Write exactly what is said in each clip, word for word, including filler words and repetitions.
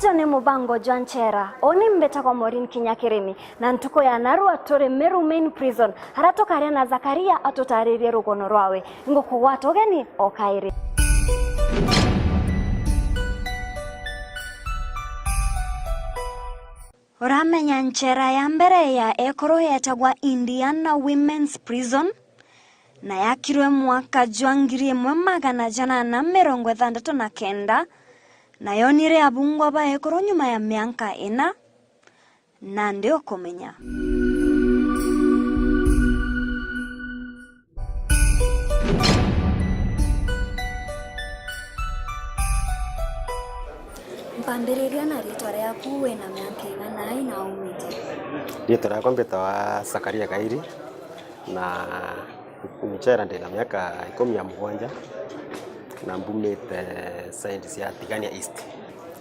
Uju ni mubango jwa Nchera. Uni mbitagwa Maureen Kinyakirimi, na ntuku ya narua turi Meru Main Prison, aria tukaria na Zakaria atutaririe rugono rwawe. Ngukugwata ugeni o kairi. Uramenya nchera ya mbere ya ekuru yetagwa Indiana Women's Prison, na yakirwe mwaka jwa ngiri imwe magana janana mirongo ithanthatu na kenda, na yonire abungwa ba ekuru nyuma ya mianka ina. Nandi ukumenya. Mpambiriria na ritwa riaku, wina mianka igana ai na umite? Ritwa riakwa mbitagwa Zakaria Kairi, na nchera ndina miaka ikumi na mugwanja, na mbumite side cia Tigania East.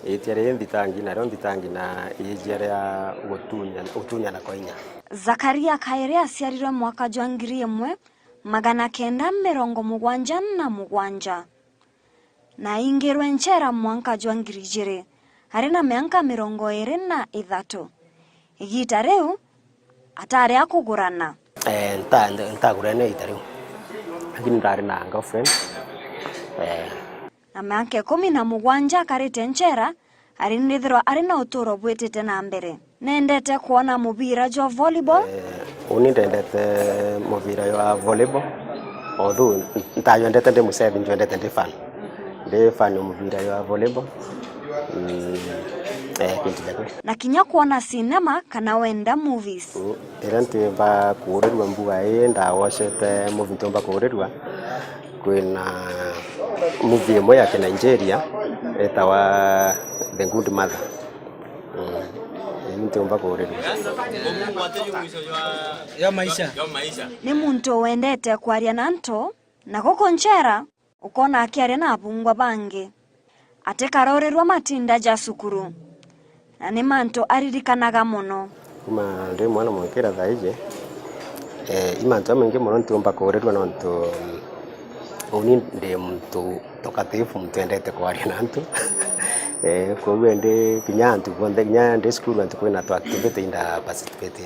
Itia ri nthitangi, nario nthitangi na iijia ria gutunya, gutunyana kwa inya. Zakaria Kairi aciarirwe mwaka jwa ngiri imwe magana kenda mirongo mugwanja na mugwanja, na aingirwe nchera mwanka jwa ngiri ijiri ari na mianka mirongo iiri na ithatu. Igiita riu atari akugurana. Eh, nta-, nta-, ntagurene iita riu, lakini ndari na girlfriend. Eh. Na mianka ikumi na mugwanja akarite nchera, ari nithirwa ari na uturo bwitite na mbere. Nendete kwona mubira jwa volleyball. Eh, uni ndendete mubira jwa volleyball. Although ntajwendete ndi mucethi, njwendete ndi fan. Ndi fan ya mubira jwa volleyball. Mm, eh, kintu gia kwi. Na kinya kwona cinema kana wenda movies. Mm, riria ntiumba kuurirua mbuga ii, ndawocete movie ntiumba kuurirua. Kwina movie imwe ya Kinigeria itawa The Good Mother. Mm. Ii ntiumba kuurirua. Ya maisha. Ni muntu wendete kwaria na antu, na guku nchera ukoona akiaria na abungwa bangi. Atikarorirwa matinda ja cukuru, na ni mantu aririkanaga mono. Kuma ndi mwana mwankira thaa iji, eh, i mantu jamaingi mono ntiumba kuurirua nontu, mm, uni ndi muntu talkative, muntu endete kwaria na antu. Eh, kwou indi kinya antu bonthe, kinya ndi cukuru antu kwina tu activity inda participate.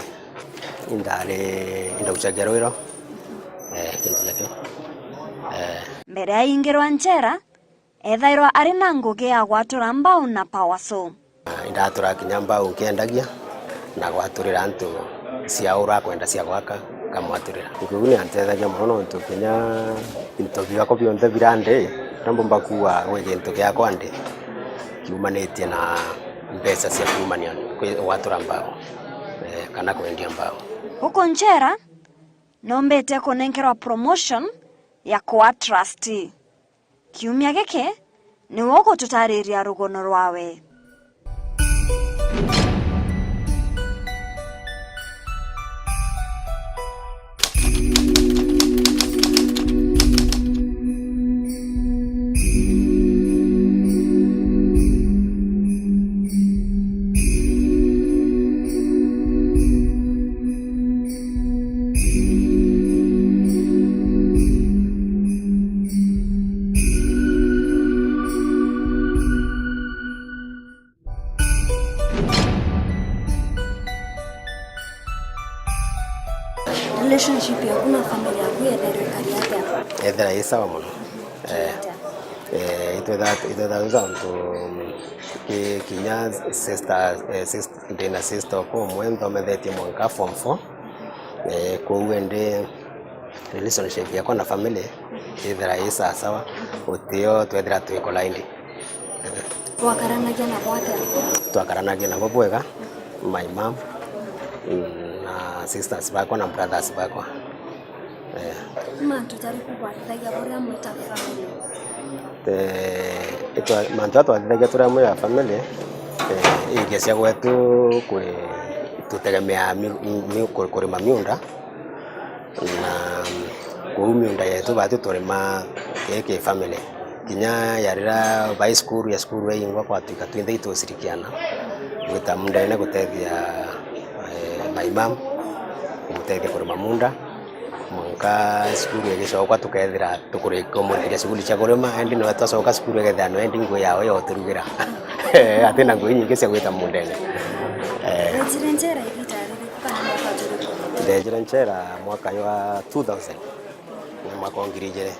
Indari, indaucagia rwiro. Eh, kintu gia kiu. Eh. Mbere ya ingirwa nchera, ethairwa ari na ngugi ya gwatura mbau na power saw. Indatura kinya mbau nkiendagia na gwaturira antu cia ura kwenda cia gwaka, nkamwaturira. Ngugi ni antethagia mono nontu kinya into biakwa bionthe bira ndi, na mbumba kuuga gwi gintu giakwa ndi, kiumanitie na mbeca cia kuumania kwi-, gwatura mbau, eh, kana kwendia mbau. Guku nchera, nombite kunenkerwa promotion ya kwa trustee. Kiumia giki niwe ugututariria rugono rwawe. Relationship yaku na family yaku yethairwe ikari atia? Yethira i sawa mono. Eh, eh, itwetha-, itwethaga twi sawa nontu, mm, ki-, kinya sister, eh, sis-, ndina sister uku umwe nthomethetie mwanka form four. Eh, kwou indi relationship yakwa na family ithira i sawasawa, utio twethira twi collide. Twakaranagia nabo atia? Twakaranagia nabo bwega, my mom, mm, na sisters bakwa na brothers bakwa. Eh. Ni mantu jariku bwathithagia buri amwe ta family? Eh, itwa-, mantu jaria twathithagia turi amwe ya family, eh, i iria cia gwetu kwi-, tutegemea mi-, mi-, ku-, kurima miunda. Na kuu miunda yetu batu turima ki, ki family. Kinya ya riria bai cukuru, ya cukuru yaingwa, kwatuika twinthe itucirikiana gwita mundene gutethia, eh, my mom, kumutethia kurima munda. Mwanka cukuru igicokwa, tukethira tukuri-, kumurikiria shughuli cia kurima, endi niwe twacoka cukuru, egethira niwe endi ngui yawe yoturugira. Eh, atina ngugi nyingi cia gwita mundene. Eh. Wejire njera igita ririku kana mwaka juriku? Ndejire njera mwaka jwa two thousand. Ni mwaka wa ngiri ijiri.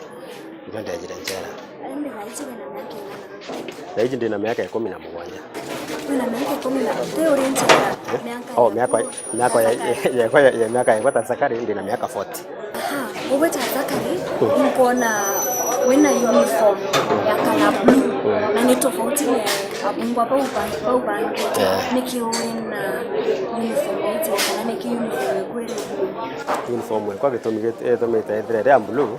Ndio ndejire njera. Indi thaiji wina miaka igana? Thaiji ndina miaka ikumi na mugwanja. Wina miaka ikumi na, ti uri njera? Eh? Miaka Oh, yaku miaka, miaka ya, ya Zachary? Ya, ya, ya, ya miaka ya Zachary ndina miaka forty. Aha, ugweta Zachary, nkona wina uniform ya color blue, na ni tofauti na abungwa bau ba-, bau bangi. Yeah. Niki uri na uniform iji, kana niki uniform iku iri blue? Uniform ekwa gitumi git-, itumite ithire iri ya blue,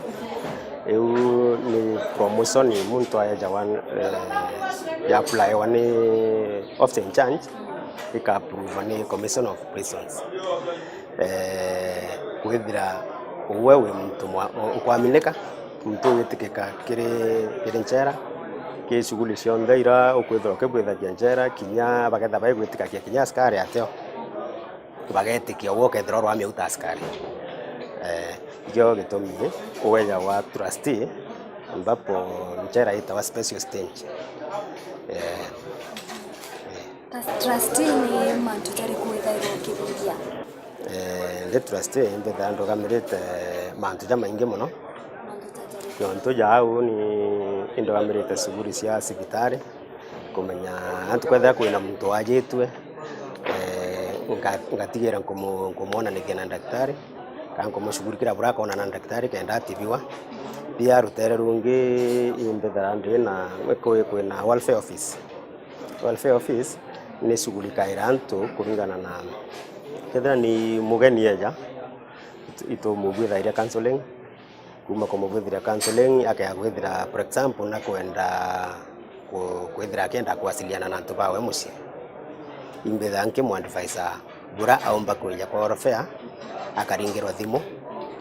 iu ni promotion muntu aejawa, eh, ya applywa ni officer in charge, ika approve ni Commission of Prisons. Eh, kwithira uwe wi muntu mwa-, u-, ukwaminika, muntu witikika kiri, kiri nchera, ki shughuli cionthe ira ukwithirwa ukibwithagia nchera, kinya bakethira baigwitikagia kinya askari ateo, bagetikia uwe ukethirwa urwamia uta askari. Eh, ikio gitumi uejawa trustee, ambapo nchera itawa special stage. Eh, eh. Trustee ni mantu jariku withairwa ukithithia? Eh, ndi trustee, mbithaga ndugamirite mantu jamaingi mono. Mantu ta jariku? Nontu ja au ni indugamirite shughuli cia cibitari, kumenya antu kwethira kwina muntu wajitue, eh, nga-, ngatigira nkumu-, nkumwonanithia na ndaktari, kana nkumushughulikira buria akona na ndaktari kenda atibiwa. Pia rutere rungi imbithaga ndi na, kwi-, kwina welfare office. Welfare office ni shughulikaira antu kuringana na, kethira ni mugeni eja, itu-, itumubwithairia counseling, kuma kumubwithira counseling, akea kwithira, for example, na kwenda ku-, kwithira akienda kuwasiliana na antu bawe mucii, imbithaa nkimuadvisa bura aumba kwija kwa welfare, akaringirwa thimu,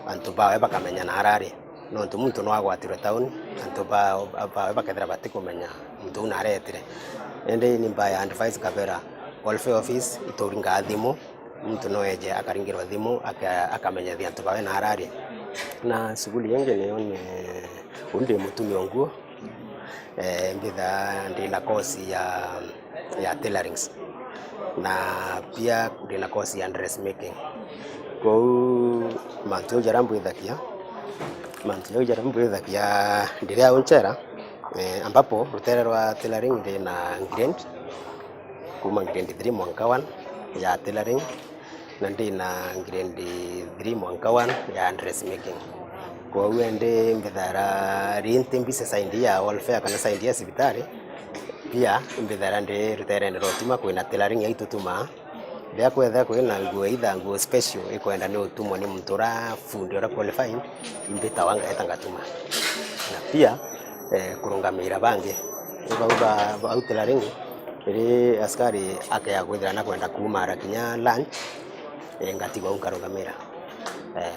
antu bawe bakamenya na arari. Nontu muntu no agwatirwe tauni, antu ba-, bawe bakethira batikumenya muntu uu naretire. Indi ni mbaya advice kabera welfare office ituringaa thimu, muntu no eje akaringirwa thimu, aka-, akamenyethia antu bawe na arari. Na shughuli ingi niyo ni, uu ndi mutumia o nguo, eh, mbithaa ndi na course ya ya tailorings, na pia ndi na course ya dressmaking. Kwou mantu jau jaria mbwithagia, mantu jau jaria mbwithagia ndiria au nchera, eh, ambapo rutere rwa tailoring ndi na grade, kuma grade three mwanka one ya tailoring, na ndi na grade three mwanka one ya dressmaking. Kwou indi mbithaira rinti mbise side ya welfare kana side ya cibitari, pia imbithaira ndi ruterene rwa utuma kwina tailoring ya itutumaa. Riria kwethira kwina nguo either nguo special ikwenda ni utumwa ni muntu uria fundi uria qualified, imbitawa ngaeta ngatuma. Na pia, eh, kurungamira bangi. Bau ba, bau tailoring, iri askari akea kwithira na kwenda kuumara kinya lunch, eh, ngatigwa au nkarungamira. Eh.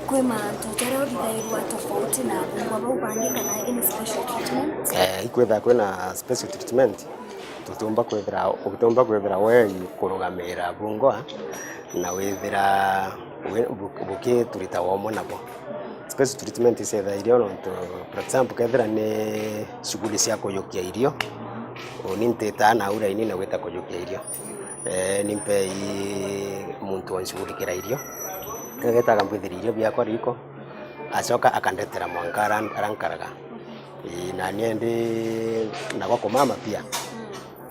Kwi mantu jaria uthithairwa tofauti na abungwa bau bangi kana any special treatment? Eh, ikwitha kwina special treatment. Tutiumba kwithira, utiumba kwithira we kurugamira abungwa na withira wi-, bu-, bukiturita womwe nabo. Special treatment icethairia nontu, for example, kethira ni shughuli cia kuyukia irio, uni ntitaa nau raini na gwita kuyukia irio. Eh, ni mpei muntu wa nshughulikira irio. Ageta akambwithiria irio biakwa riko, acoka akandetera mwanka ara, ara nkaraga. Ii, na ni endi nagwa kumama pia.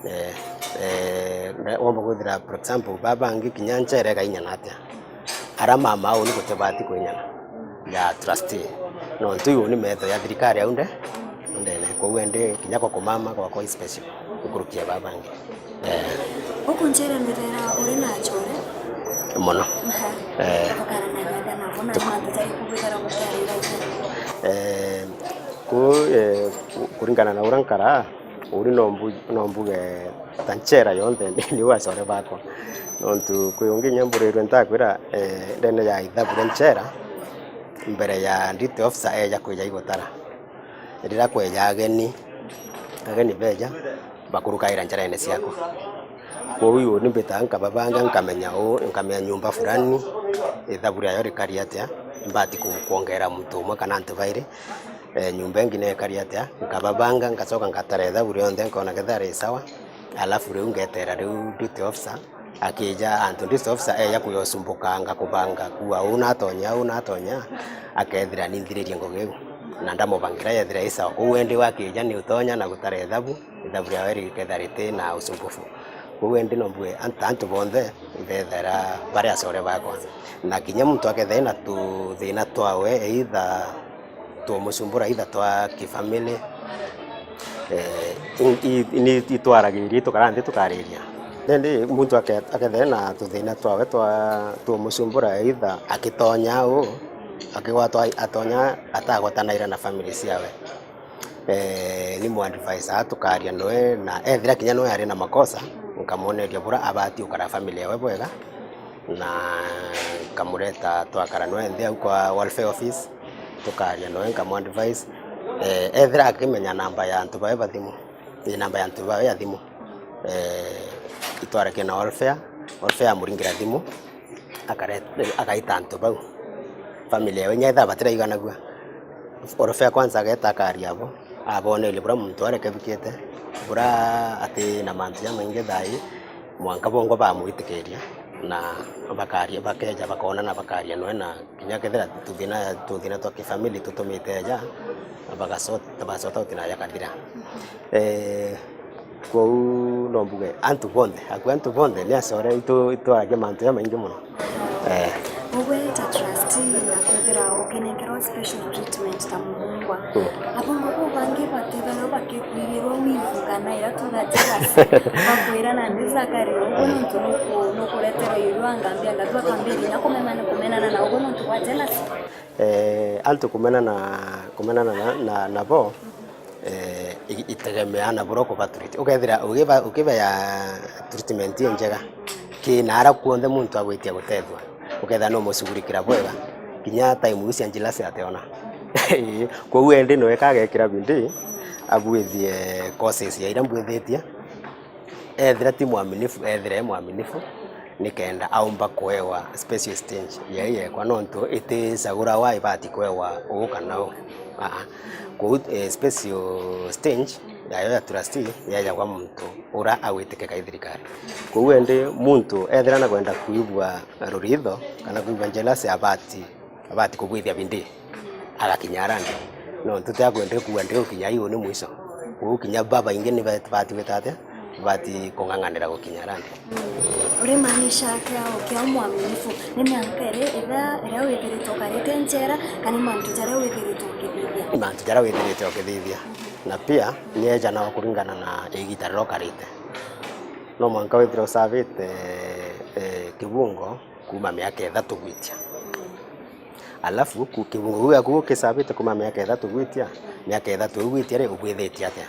Eh, eh, na womba kwithira, for example, baba bangi kinya nchere gainyana atia. Ara mama au ni gutibati kwinyana ya trustee. Nontu iu ni metho ya thirikari au nde, ndene. Kwou endi kinya kwa kumama gwakwa i special nkuruki ya baba bangi. Eh. Guku nchere nithera uri na achore? Mono. Aha. Eh. Tukaranagia atia nabo, na ni mantu jariku bwithera bukiarira inya? Eh, ku, eh, ku-, kuringana na uria nkaraa, uri no mbu-, no mbuge ta nchera yonthe ni wa achore bakwa. Nontu kwi ungi inya mburirwe ntakwira, eh, ndene ya ithabu ria nchera, mbere ya duty officer eja kwija igutara. Riria kweja ageni, ageni beja, bakurukaira njerene ciakwa. Kwou uni mbitaga nkababanga, nkamenya u-, nkamenya nyumba fulani, ithabu riayo rikari atia, mbati ku-, kwongera muntu umwe kana antu bairi, eh, nyumba ingi nekari atia, nkababanga, ngacoka ngatara ithabu rionthe, nkona kethira ri sawa, Alafu riu ngetera riu duty officer, akija antu duty officer eja kuyocumbukanga kubanga kuua uu natonya, uu natonya, akethira ninthiririe ngugi iu. Na ndamubangira yethira i sawa. Kwou endi wakija ni utonya na gutara ithabu, ithabu riawe rikethira riti na usumbufu. Kwou endi no mbuge antu, antu bonthe, mbethera bari acore bakwa. Na kinya muntu akethira ena tuthina twawe, either tumucumbura either twa kifamily, eh, i-, i-, ni itwaragiria, itukara nthi tukariria. Indi muntu ake-, akethira na tuthina twawe twa tumucumbura either akitonya uu, akigwatwa atonya atagwatanaira na family ciawe. Eh, ni mu advise tukaria noe, na ethira kinya noe ari na makosa, nkamuoneria bura abati ukara family yawe bwega, na nkamureta twakara noe nthi au kwa welfare office, tukaria noe nkamu advise. Eh, ethira akimenya namba ya antu bawe ba thimu, ii namba ya antu bawe ya thimu, eh, itwarakia na welfare, welfare amuringira thimu, akare-, akaita antu bau. Family yawe inya ethira batiraiganagua, welfare kwanza ageta akaria abo, abonerie bura muntu arekebikite, bura ati na mantu jamaingi thaa ii, mwanka bongwa bamwitikiria, na bakaria, bakeja bakonana bakaria noe, na kinya kethira tuthina, tuthina twa kifamily tutumite eja, bagasort-, bagasort out na jakathira. Eh, Kwou no mbuge antu bonthe, aku antu bonthe ni acore itu-, itwaragia mantu jamaingi mono. Eh. Ugwe ta trustee na kwithira ukinenkerwa special treatment ta mubungwa. Mm. Abungwa bau bangi batithagirwa bakikwigirwa wivu kana ira tuga jealousy, bakwira nandi Zakari, ugwe nontu nuku-, nukureterwa iru angambia ngatu akambia kinya kumemana, kumenana na ugwe nontu bwa jealousy? Eh, antu kumenana, kumenana na, na, nabo, eh, i-, itegemeaa na buria ukubatreat. Ukethira ugiba-, ukibea treatment injega, ki naara kuonthe muntu agwitia gutethua, ukethira no umucugurikira bwega, kinya time iu cia jealousy ateona. Ii, kwou endi noe kagekira bidii, abwithie courses ya iria mbwithitie, ethira ti mwaminifu, ethira e mwaminifu, nikenda aumba kuewa special stage ya yekwa, nontu iticagurawa ibati kuewa uu kana uu. Aa. Kwou, eh, special stage yayo ya trustee yejagwa muntu ura agwitikika i thirikari. Kwou endi muntu ethira nakwenda kwigua ruritho kana kwigua jealousy abati abati kubwithia bidii, agakinya arandi. Nontu tia kwenda kuua ndi gukinya iu ni mwico. Kwou kinya babaingi ni bati gwita atia? Bati kung'ang'anira gukinya arandi. Urimaanisha kiao kia mwaminifu ni miaka iri ithia iria withiritwe ukarite njera, kana ni mantu jaria withiritwe ukithithia? Ni mantu jaria withiritwe ukithithia. Na pia ni ejanawa kuringana na igita riria ukarite. No mwanka withire usavite, eh, kibungo kuma miaka ithatu gwitia. Alafu, ku-, kibungo kiu giaku ukisavite kuma miaka ithatu gwitia, miaka ithatu iu gwitia ri, ubwithitie atia?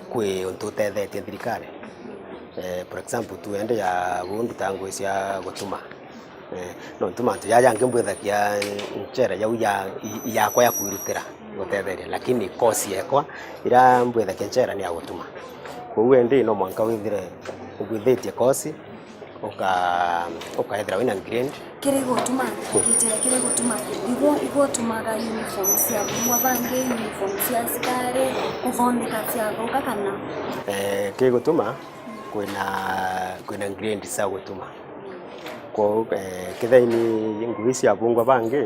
Kwi untu utethetie thirikari? Eh, for example, tu ende ya bundu ta ngui cia gutuma. Eh, nontu mantu jaja jangi mbwithagia nchere jau ya, i-, yakwa ya kwirutira gutetheria, lakini course yekwa ira mbwithagia nchere ni ya gutuma. Kwou endi no mwanka withire ubwithitie course, uka-, ukaethira wina grade. Kiri gutuma, gitire kiri gutuma, igo, igo tumaga uniform cia bungwa bangi, uniform cia asikari, kuthondeka cia thuka kana? Eh, kiri gutuma, kwina, kwina grade cia gutuma. Kwou, eh, kethira ni ngui cia bungwa bangi,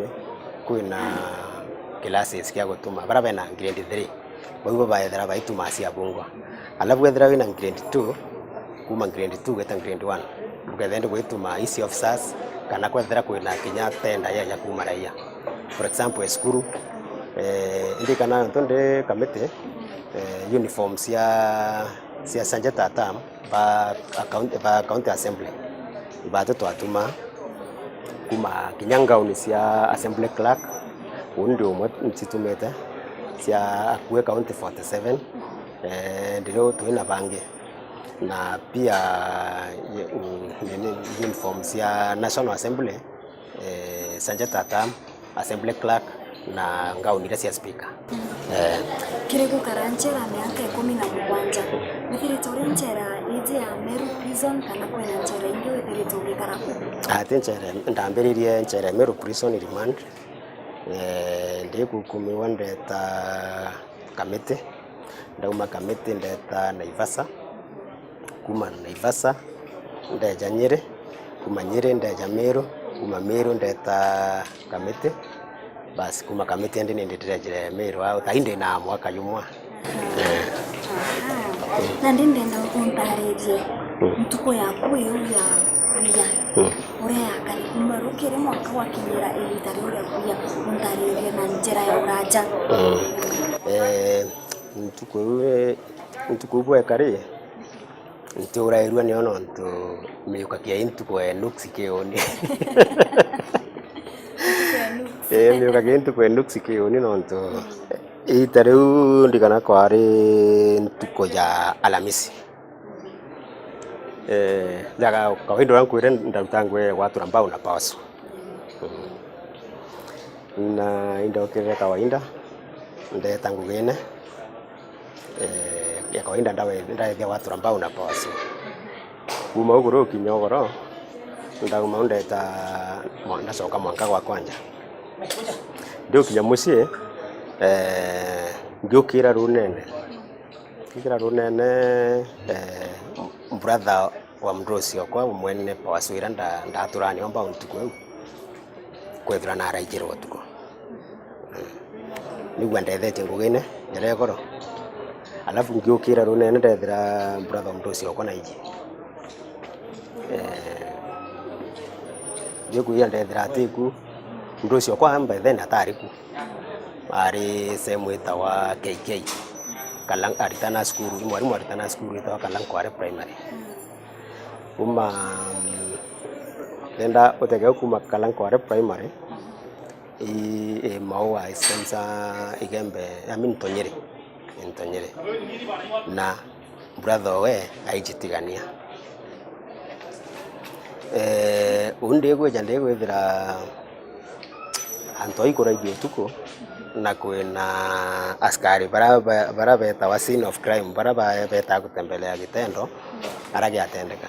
kwina classes cia gutuma, baria bena grade three. Bau bo baethira baituma cia bungwa. Alafu ethira wina grade two, kuma grade two gwita grade one, bukethira ndi gwituma isi officers, kana kwethira kwina kinya tenda ya, ya kuma raia. For example, cukuru, eh, ndirikana nontu ndi kamiti, eh, uniform cia, cia Sanjeta Atam, ba account-, ba county assembly, ibati twatuma kuma kinya ngauni cia assembly clerk, uu ndi umwe ncitumite, cia akue county forty seven, eh, ndirio twina bangi. Na pia, ye-, mm, nini, uniform cia National Assembly, eh, Sanjeta Atam, assembly clerk, na ngauni iria cia speaker. Eh. Kiri gukara njera miaka ikumi na mugwanja, withirite uri njera iji ya Meru prison kana kwina njera ingi withirite ugikara ku? Ati njera, ndambiririe njera ya Meru prison remand. Eh, ndigukumiwa ndeta Kamiti, ndauma Kamiti ndeta Naivasha. Kuma Naivasha, ndeja Nyeri, kuma Nyeri ndeja Meru, kuma Meru ndeta Kamiti. Basi, kuma Kamiti indi nindi ndirejire Meru au, thaai ndi na mwaka jumwe. Aha. Nandi ndenda untaririe ntuku yaku iu ya kuya. Mm. Uria yakari kuma rukiri mwanka gwakinyira igiita riu ria kuya, untaririe na njira ya uraja. Mm. Eh, ntuku iu, eh, ntuku iu bwekari, ntiurairua nio nontu miukakia i ntuku e nuksi kiuni. Ii, miukakia i ntuku e nuksi kiuni nontu iita riu ndigana kwari ntuku ya Alamisi. Eh, jaga kawaida uria nkwire ndaruta ngugi ya gwatura mbao na powersaw. Mm. Na indokirire kawaida, ndeta ngugine, eh, ya kawaida ndawe-, ndaethia gwatura mbao na powersaw. Kuma uguru ukinya ugoro, ndauma u ndeta mwa-, ndacoka mwanka gwakwa nja. Ndiukinya mucii, eh, ngiukira runene. Ngiukira runene, eh, brother wa mdosi okwa mwene powersaw ira nda-, ndaturania mbao ntuku iu, kwethira naraijirwe utuku. Nigua ndethetie ngugine njira igoro. Alafu ngiukira runene ndethira brother wa mdosi okwa naiji. Eh, ngiukwira ndethira atiku, mdosi okwa by then atari ku. Ari sehemu itawa K K. Kalang-, aritana cukuru, ni mwarimu aritana cukuru itawa Kalankware Primary. Kuma, mm, kenda utege kuma Kalankware Primary, i, i Maua, i Spencer, Igembe, I mean, Ntonyere. I Ntonyere. Na brother owe aijitigania. Eh, uu ndigwija ndigwithira antu aikuraithia utuku, na kwina askari bara, bara betawa scene of crime, bara ba-, betaa gutembelea gitendo ara giatendeka.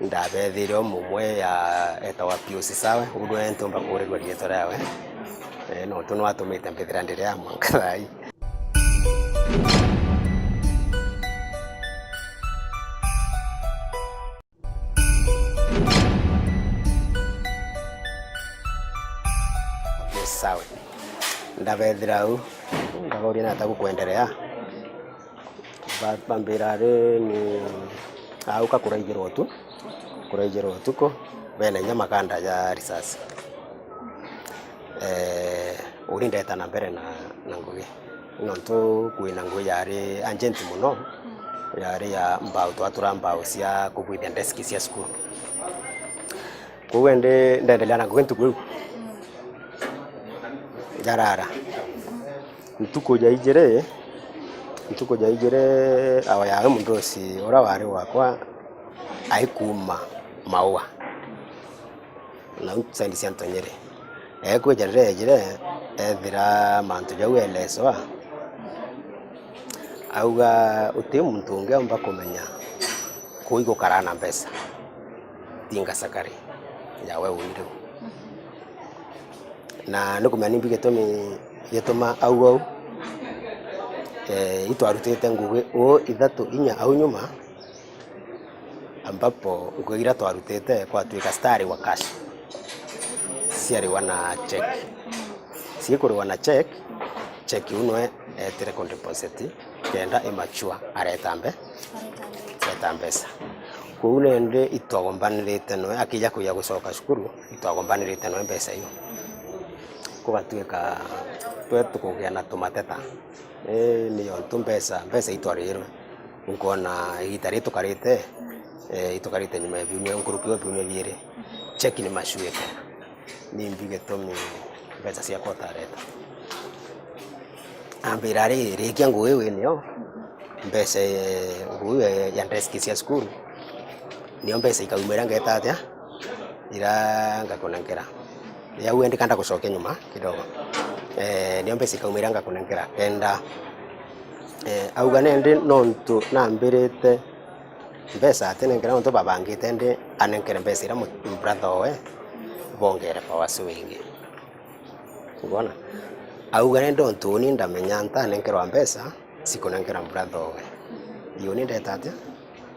Ndabethire umwe ya etawa Pius Sawe, uu nwe ntumba kurirua riitwa riawe, eh, nontu nwatumite mbithira ndiri ya mwanka thaa ii. Sawa. Ndabethira au, ndabauria nata gukwenderea. Ba-, bambira ari ni auka kuraijirwa utu, kuraijirwa utuku, bena inya makanda ja risasi. Eh, uri ndeta na mbere na, na ngugi. Nontu kwina ngugi yari urgent mono, yari ya mbao, twatura mbao cia kubwithia desk cia cukuru. Kwou indi ndendelea na ngugi ntuku iu. Njarara. Ntuku ja ijiri, ntuku ja ijiri, awe yawe mundosi uria wari wakwa aikuma Maua. Nau side cia Ntonyere. Ekwija riria ejire, ethira mantu jau eleswa, auga, uti muntu ungi aumba kumenya kuu igukaraa na mbeca, tinga cakari yawe uni riu. Na nikumenya nimbi gitumi gituma auga uu, eh, itwarutite ngugi uu ithatu inya au nyuma, ambapo ngugi iria twarutite kwatwika citarigwa cash, ciarigwa na check. Cikurigwa na check, check iu nwe etire ku deposit kenda i mature areta mbe-, areta mbeca. Kwou nindi itwagombanirite nwe, akija kuja gucoka cukuru, itwagombanirite nwe mbeca iu. Kugatwika twe tukugia na tumateta. Ii, ni ontu mbeca, mbeca itwarirwe. Nkwona igita riri tukarite, eh, itukarite nyuma ya biumia, nkuruki wa biumia biiri. Cheki ni macuite. Nimbi gitumi mbeca ciakwa utareta? Ambira, ari, rikia ngugi iu inio, mbeca, eh, ngugi iu ya, ya desk cia cukuru, nio mbeca ikaumira ngeta atia? Ira ngakunenkera. Yau endi kanda gucokia nyuma kidogo. Eh, nio mbeca ikaumira ngakunenkera kenda. Eh, auga nendi nontu nambirite mbeca atinenkera nontu babangite, endi anenkere mbeca iria mu-, brother owe bongere power wingi. Ukwona? Auga nendi nontu uni ndamenya ntanenkerwa mbeca, cikunenkerwa brother owe. Uni ndeta atia?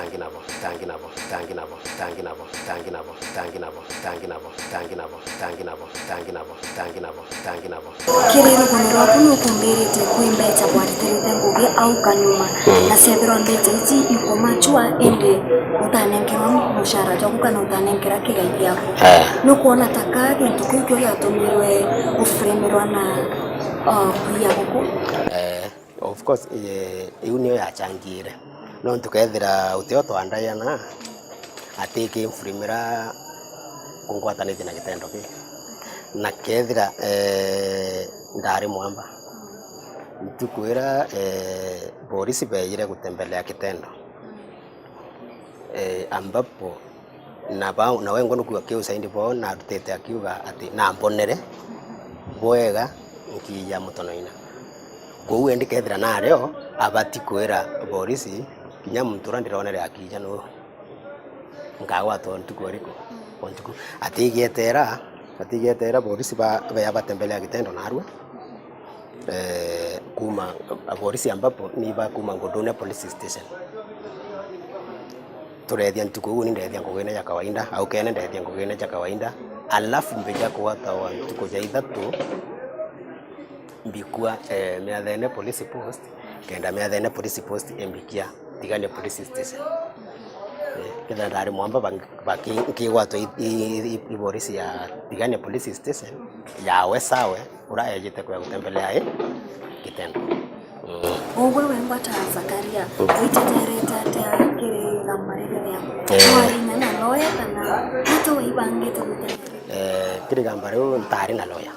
tangi nabo, tangi nabo, tangi nabo, tangi nabo, tangi nabo, tangi nabo, tangi nabo, tangi nabo, tangi nabo, tangi nabo, tangi nabo, tangi nabo. Kiri rugono rwaku nukumbirite kwi mbecha bwaritirite ngugi au kanyuma, mm, na ciethirwa mbecha ici ikumachua indi utanenkerwa mushara jwaku kana utanenkera kigai giaku, eh, nukwona ta ka gintu kiu kio giatumirwe ufremirwa na, uh, kuia guku? Eh, of course, eh, iu niyo yachangiire. Nontu kethira utio twandaiana, ati kinfreamira kungwatanitie na gitendo kii. Na kethira, eh, ndari mwamba, ntuku ira, eh, borisi beejire gutembelea kitendo, eh, ambapo na ba, na wengwa nukuga kiu saindi bo narutite akiuga ati nambonere bwega nkiija mutonoina. Kwou indi kethira nario, abati kwira borisi, kinya muntu uria ndironere akiija nuu. Nkagwatwa o ntuku iriku? O ntuku. Atigietera, atigietera borisi ba, bea batembelea gitendo narua. Eh, kuma, aborisi ambapo ni ba kuma Ngundune Police Station. Tureethia ntuku iu, ni ndeethia ngugine ja kawaida, au kene ndeethia ngugine ja kawaida. Alafu mbija kugwatawa ntuku ja ithatu, mbikua, eh, Miathene Police Post, kenda Miathene Police Post imbikia Tigania Police Station. Eh, kethira ndari mwamba ba, ba, ki, nkigwatwa i, i, i, i borisi ya Tigania Police Station, yawe sawe, ura ejite kuya gutembelea i kitendo. Mm. Ugwe wengwa ta Zakaria, mm, witeterete atia kiri igamba riri riaku? Eh. Warinya na loya kana nito wibangite gutembelea? Eh, kiri igamba riu ntari na loya.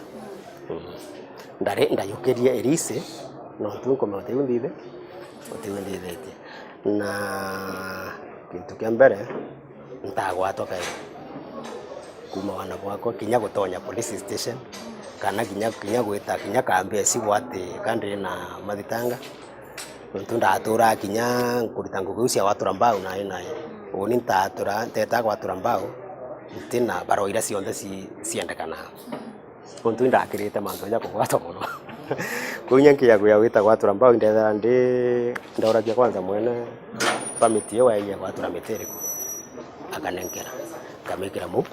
Mm. Ndari, ndayukirie irisi, nontu nkumenya utiu nthithe, utiu nthithitie. Na kintu kia mbere, ntagwatwa kairi. Kuuma wana bwakwa, kinya gutonya police station, kana kinya, kinya gwita, kinya kambia cibwa ati ka ndi na mathitanga. Nontu ndaturaa kinya nkurita ngugi iu cia gwatura mbau nai nai. Uuni ntatura, ntetaa gwatura mbau, ntina barua iria cionthe ci, ciendekanaa. Nontu indakirite mantu ja kugwatwa mono. Kwou inya nkiya kuya gwita gwatura mbau, indethera ndi, ndauragia kwanza mwene permit iyo waegie gwatura miti iriku. Akanenkera, nkamikira mu,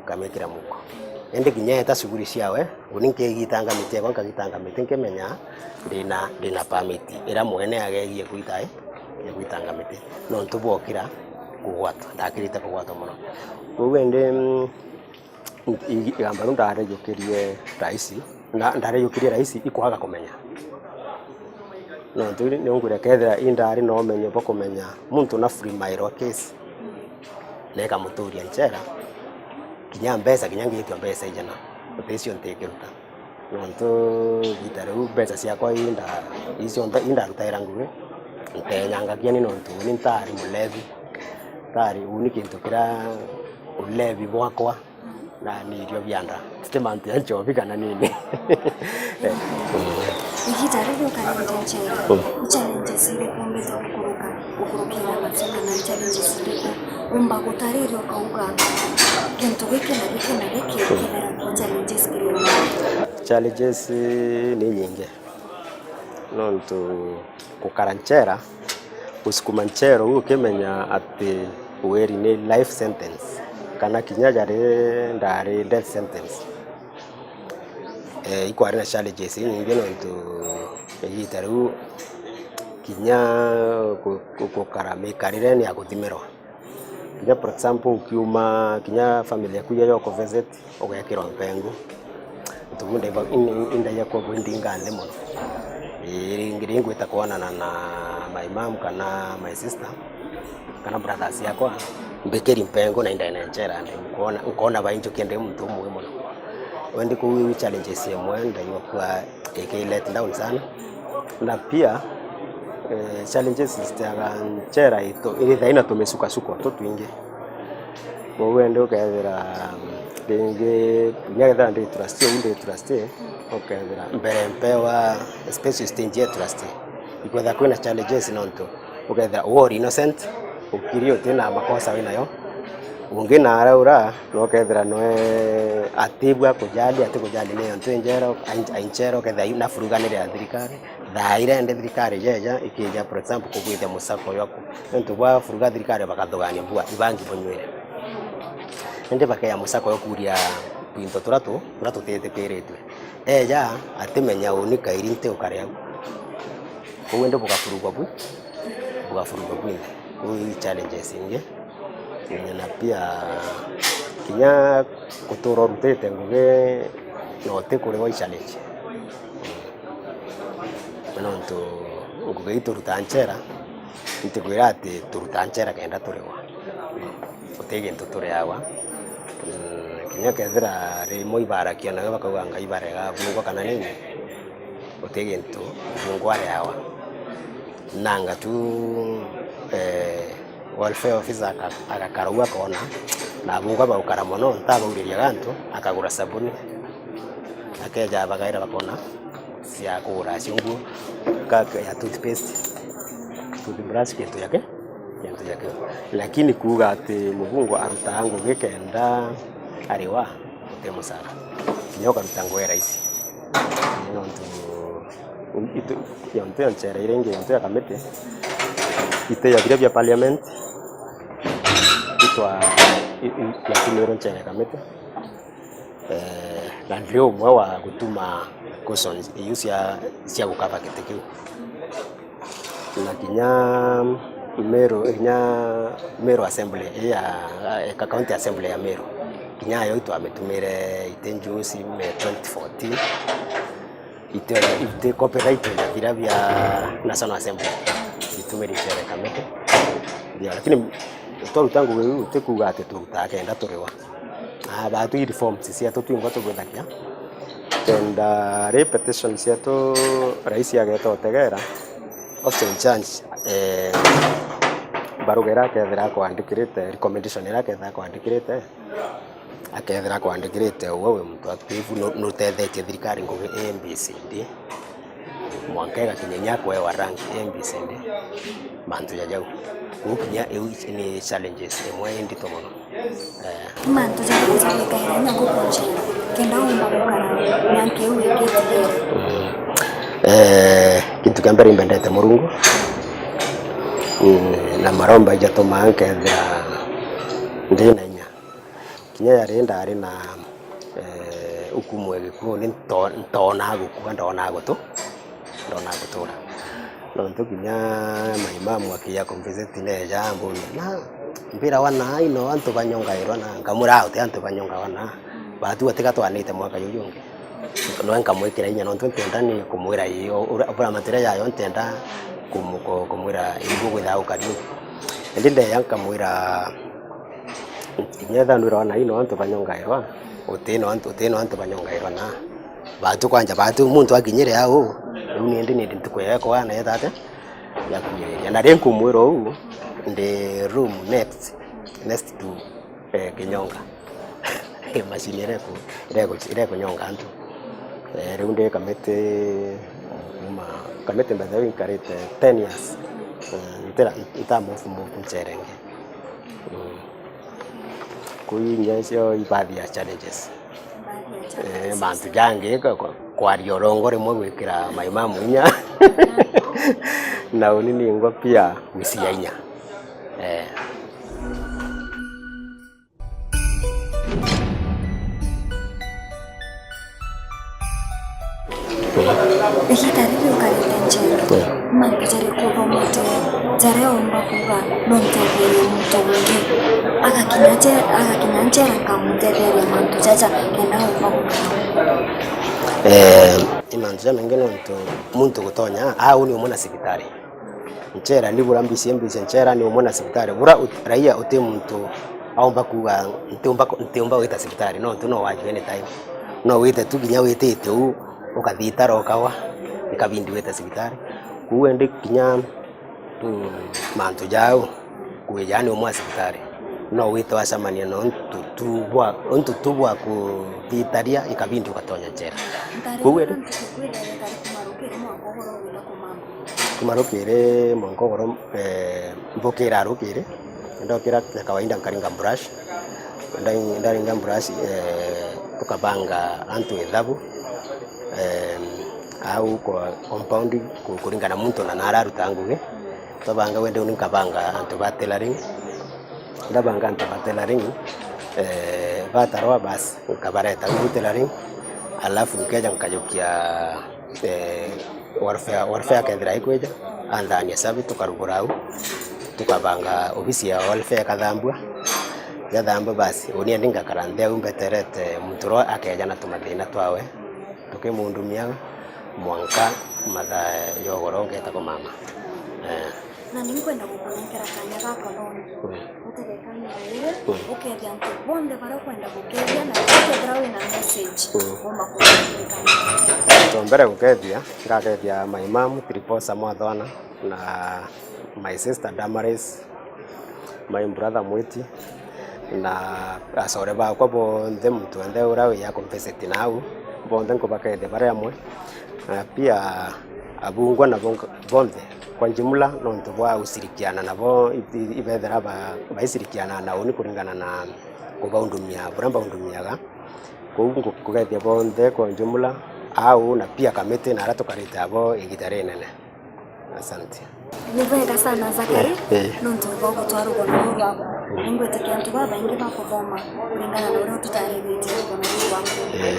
nkamikira muko. Indi kinya eta shughuli ciawe, uni nkigitanga miti ekwa, nkagitanga miti nkimenya ndina, ndina permit ira mwene agegie gwita i, ya gwitanga miti. Nontu bwokira kugwatwa, ndakirite kugwatwa mono. Kwou indi, mm, I-, i-, igamba riu ndareyukirie raisi, na ndareyukirie raisi ikwaga kumenya. Nontu ni, ni ungwire kethira indari na umenyo bwa kumenya muntu na freemailwa case, na ikamuturia njera, kinya mbeca, kinya ngiitwa mbeca ijana, uticio ntikiruta. Nontu igita riu mbeca ciakwa inda, icio nda-, indarutaira ngugi, ntenyangagia ni nontu uni ntari mulevi, ntari uni kintu kiria ulevi bwakwa. Na ni irio bia nda. Titi mantu ya nchobi kana nini. Igita riria ukarite njera, ni challenges iriku umbite gukuruka, gukurukira nacio, kana ni challenges iriku umba gutariria ukauga, kintu giki na giki na giki kethira ki challenges kiri we? Challenges ni nyingi. Nontu gukara nchera, gusukuma nchera uu ukimenya ati weri ni life sentence, kana kinya jari ndari death sentence. Eh, ikwari na challenges inyingi nontu igita riu kinya gu-, gu-, gukara mikarire ni ya guthimirwa. Kinya for example, ukiuma kinya family yaku iria yoku visit, ugekirwa mpengu. Ntugu ndaiba-, in-, in-, indaia kwa bwindinga nthi mono. Ii, ringi ringwita kwonana na my mom kana my sister, kana brothers yakwa, mbikiri mpengu na indene nchera ndi. Nkona, nkona bainjukia ndi muntu umwe mono. Wendi kuu challenges imwe ndaigua kwa iki let down sana. Na pia, eh, challenges citaga nchera itu, irithaina tumisukosuko tutwingi. Kwou indi ukethira, ringi, kinya kethira ndi trustee, uu ndi trustee, ukethira mbere mpewa, especially stage ya trustee, ikwethira kwina challenges nontu ukethira uu uri innocent, ukiri utina makosa winayo, Ungi na araura, nokethira nwe atibua kujali, ati kujali ni antu injera, ainjera, ukethira na furuganire ya thirikari, thaa irende thirikari jeja, ikija, for example, kubwithia musako yoko. Nontu bwa furuga thirikari bakathugania mbua, ibangi bunywire. Indi bakeya musako yo kuria twinto turia tu, turia tutitikiritwe. Eja, atimenya uni kairi nti ukari au. Kou indi bugafurugwa bu, bugafurugwa bwinthe. Kou i challenges ingi. Na pia kinya gutura urutite ngugi na utikuriwa i challenge. Nontu ngugi ii turutaa nchera, ntikwira ati turutaa nchera kenda turiwa. Guti gintu turiagwa. Mm, kinya kethira rimwe ibarakia nawe bakauga Ngai barega bungwa kana nini, guti gintu bungwa ariagwa. Nanga tu, eh, welfare officer aka-, agakara uu akona, na bungwa bagukara mono, ntabauririaga antu, akagura sabuni, akeja abagaira bakona cia kugura cia nguo, ka, ka, ya toothpaste, toothbrush, kintu ya ki, kintu ya ki. Lakini kuuga ati mubungu arutaa ngugi kenda ariwa, guti musara. Kinya ukaruta ngugi rahisi. Nontu itu, yontu ya nchera iria ingi, yontu ya kamiti, ite ya biria bia parliament, itwa, i, i, yatumire nchera ya kamiti. Eh, na ndiri umwe wa gutuma cushions iu cia, cia gukava giti kiu. Na kinya Meru, kinya Meru Assembly, ya, ya County Assembly ya Meru, kinya yo itwamitumire ite njusi me twenty fourteen. Ite, ite copyright na biria bia National Assembly. Itumire icere kamiti. Ndio, lakini twaruta ngugi iu, tikuuga ati turutaa kenda turiwa. Ah, baatu i reforms cietu twingwa tubwithagia. Kenda ri petition cietu rais ageta utegera, officer in charge, eh, baruga iria akethira akwandikirite, recommendation iria akethira akwandikirite, akethira akwandikirite uwe wi muntu active, nu-, nutethetie thirikari ngugi A B C D. Mwanka igakinya inya kwewa rank A B C D, mantu ja jau. Kwou kinya iu ni challenges imwe indito mono. Eh. Ni mantu jariku ja gwikaira inya nguku nchera kenda umba gukara mwanka iu ikitigere? Mm. Eh, kintu kia mbere imbendete Murungu. Mm, na maromba ijatumaa nkethira ndina inya. Kinya yari ndari na, eh, ukumu ya gikuu, ni nto-, ntoonaa gukua, ndoonaa gutu-, ndoonaa gutura. Nontu kinya maimamu akija kumvisit neeja amburia, "Na mbira wa naai no antu banyongairwa na?" Nkamwira, "Aa, uti antu banyongawa na. Baatu tiga twanite mwaka juju jungi." Noe nkamwikira inya nontu ntienda ni kumwira ii, o-, ura-, buramatire jayo ntienda kumu-, ku-, kumwira ii bugwithaga gukari uu. Indi ndeeja nkamwira, Kinya ethira nwirwa na ino antu banyongairwa, uti no antu, uti no antu banyongairwa na. Baatu kwanja, baatu muntu akinyire au, riu ni ndi, ni ndi ntuku ya kwana yeta atia? Ya kunyiriria. Na ri nkumwira uu, ndi room next, next to, eh, kinyonga. Machine iria iku-, iria iku-, iria ikunyonga antu. Eh, riu ndi kamiti, kuma, kamiti by the way nkarite ten years. Eh, ntira, nta move, move ncherenge. Mm. Kuu inya icio i baadhi ya challenges. Eh, mantu jangi kwa, kwa, kwaria urongo rimwe gwikira maimamu inya. Na uni ningwa pia gwiciria inya. Eh. Igita riri ukarite njera, mantu jariku uthomete jaria umba kuuga no ntetherie muntu ungi? Agakinya nje-, agakinya njera nkamutetheria mantu jaja kenda umba gukara? Eh, ni mantu jamaingi nontu muntu gutonya, aa, uu ni umwe na cibitari. Nchera ni bura mbici, mbici nchera ni umwe na cibitari. Bura ut-, raia uti muntu aumba kuuga, "Ntiumba ku-, ntiumba gwita cibitari," nontu no wajua anytime. No wite tu kinya witite uu, ukathitara ukawa, ikabindi wite cibitari. Kwou indi kinya, mm, mantu jau, kwija ni umwe na cibitari. No wite wacamania na untu tu bwa, untu tu bwa kuthitaria, ikabindi ugatonya nchera. Kwou indi Kuma rukiri mwanka ugoro, eh, mbukira rukiri, Ndokira ya kawaida nkaringa brush. Ndai-, ndaringa brush, eh, tukabanga antu ithabu, eh, au kwa compound ku-, kuringana muntu na nara aruta ngugi. Twabanga wende uni nkabanga antu ba tailoring. Ndabanga antu ba tailoring, eh, batarwa basi, nkabareta au tailoring, alafu nkeja nkajukia, eh, welfare, welfare akethira ikwija, anthania sabi, tukarugura au, tukabanga ofisi ya welfare ikathambua. Yathambua basi, uni endi ngakara nthi au mbeterete muntu ro akeja na tumathina twawe, tukimundumia mwanka mathaa ya ugoro ngeta kumama. Eh. Na ni nkwenda gukunenkera kanya gaka thoni. Mm. Utegeka ngira iri, mm, ukethia antu bonthe baria ukwenda gukethia, na ukethira wina message, mm, womba kunenkera kanya. Antu mbere gukethia, ngakethia my mom, Triposa Mwathwana, na my sister Damaris, my brother Mwiti, na acore bakwa bonthe, muntu wenthe uria wi a kumvisit nau, bonthe nkubakethia bari amwe, na pia abungwa nabo nk-, bonthe kwa jumla, nontu bwa ushirikiana nabo, i-, i-, ibethira ba-, baishirikiana na uni kuringana na kubaundumia buria mbaundumiaga. Kwou nku-, nkugethia bonthe kwa jumla, au na pia kamiti na aria tukarite abo igita rinene. Asante. Ni bwega sana, Zakari, eh, eh, nontu bwa gutwara rugono ruu rwaku. Mm. Ningwitikia antu babaingi bakuthoma kuringana na uria ututariritie rugono ruu rwaku. Eh.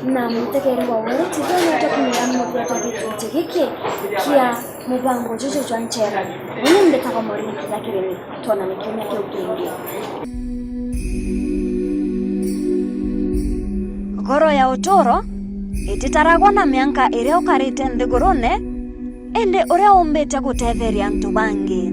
Na mutegeri wa Weru T V ni tukumira muthia twa gikundi giki kia mubango juju jwa nchera. Uni mbitagwa Maureen Kinya Kirimi. Twonane kiumia kiu kingi. Ngoro ya uturo ititaragwa na mianka iria ukarite nthigurune, indi uria umbite gutetheria antu bangi.